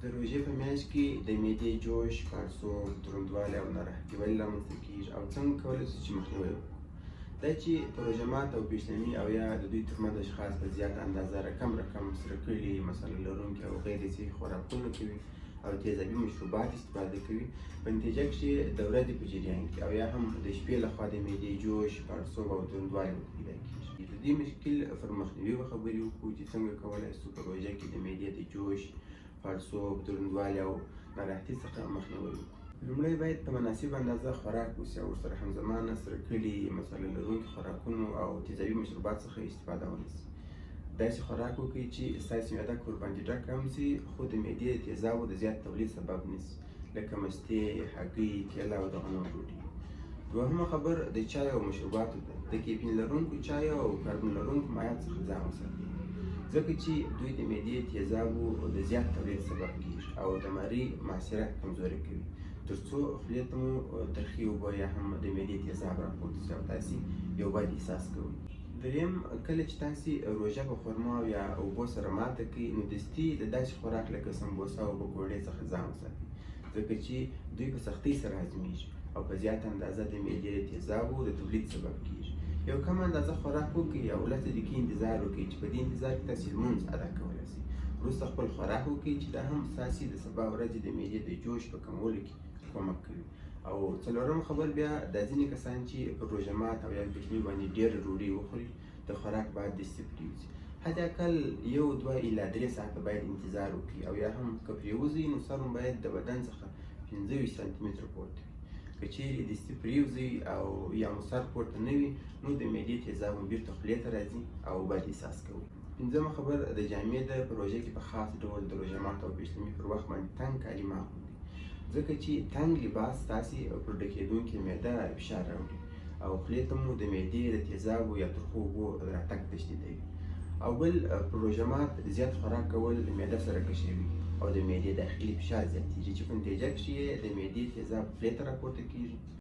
د روژې په میاشت کې د معدې جوش، پاړسوب، دروندوالی او ناراحتي ولې رامنځته کېږي او څنګه کولی شو چې مخنیوی وکړو؟ دا چې په روژه مات او پیشلمي او یا د دوی ترمنځ اشخاص په زیاته اندازه رقم رقم سره کړي، مساله لرونکي او غیر صحي خوراکونه کوي او تیزابي مشروبات استفاده کوي، په نتیجه کښې د ورځې په جریان کې او یا هم د شپې لخوا د معدې جوش، پاړسوب او دروندوالی ورته پیدا کېږي. د دې مشکل پر مخنیوي به خبرې وکړو چې څنګه کولی شو په روژه کې د معدې د جوش، پاړسوب، دروندوالي او ناراحتي څخه مخنیوی وکړو. لومړی باید په مناسبه اندازه خوراک وشي او ورسره همزمانه سره کړي، مساله لرونکي خوراکونو او تیزابي مشروبات څخه استفاده ونه شي. داسې خوراک وکړئ چې ستاسې معده که ورباندې ډکه هم شي، خو د معدې د تیزابو د زیات تولید سبب نه شي، لکه مستې، هګۍ، کیله او د غنمو ډوډۍ. دوهمه خبر د چای او مشروباتو ده. د کیفین لرونکو چایو او کاربن لرونکو مایعات څخه ځان وساتئ، ځکه چې دوی د معدې تیزابو د زیات تولید سبب کیږي او د مرۍ محاصره کمزورې کوي، تر څو خولې ته مو ترخې اوبه یا هم د معدې تیزاب راپورته شي او تاسې یو بد احساس کوئ. دریم، کله چې تاسې روژه په خرما او یا اوبو سره ماته کړئ، نو دستي د داسې خوراک لکه سمبوسه او پکوړې څخه ځان وساتئ، ځکه چې دوی په سختۍ سره هضمیږي او په زیاته اندازه د معدې د تیزابو د تولید سبب کیږي. یو کمه اندازه خوراک وکړئ او 10 دقیقې انتظار وکړئ چې په دې انتظار کې تاسې لمونځ ادا کولی شئ. وروسته خپل خوراک وکړئ چې دا هم ستاسې د سبا ورځې د معدې د جوش په کمولو کې کومک کوي. او څلورم خبر بیا دا ځینې کسان چې پر روژه مات او یا پیشلمي باندې ډېره ډوډۍ وخوري، د خوراک بعد دستي پرېوځي. حد اقل 1، 2 الی 3 ساعته باید انتظار وکړي او یا هم که پرېوځي نو سر مو باید د بدن څخه 25 سانتي متره پورته وي. که چیرې دستي پرېوځي او یا مو سر پورته نه وي، نو د معدې تیزاب مو بیرته خولې ته راځي او بد احساس کوئ. پنځمه خبر د جامې ده. په روژه کې په خاص ډول د روژه مات او پیشلمي پر وخت باندې تنګ کالي مه اغوندئ، ځکه چې تنګ لباس ستاسې پر ډکېدونکې معده فشار راوړي او خولې ته مو د معدې د تیزابو یا ترخو اوبو راتګ تشدیدوي. او بل، پر روژه مات زیات خوراک کول معده سره کشوي او د معدې داخلي فشار زیاتېږي چې په نتیجه کښې یې د معدې تیزاب خولې ته راپورته کېږي.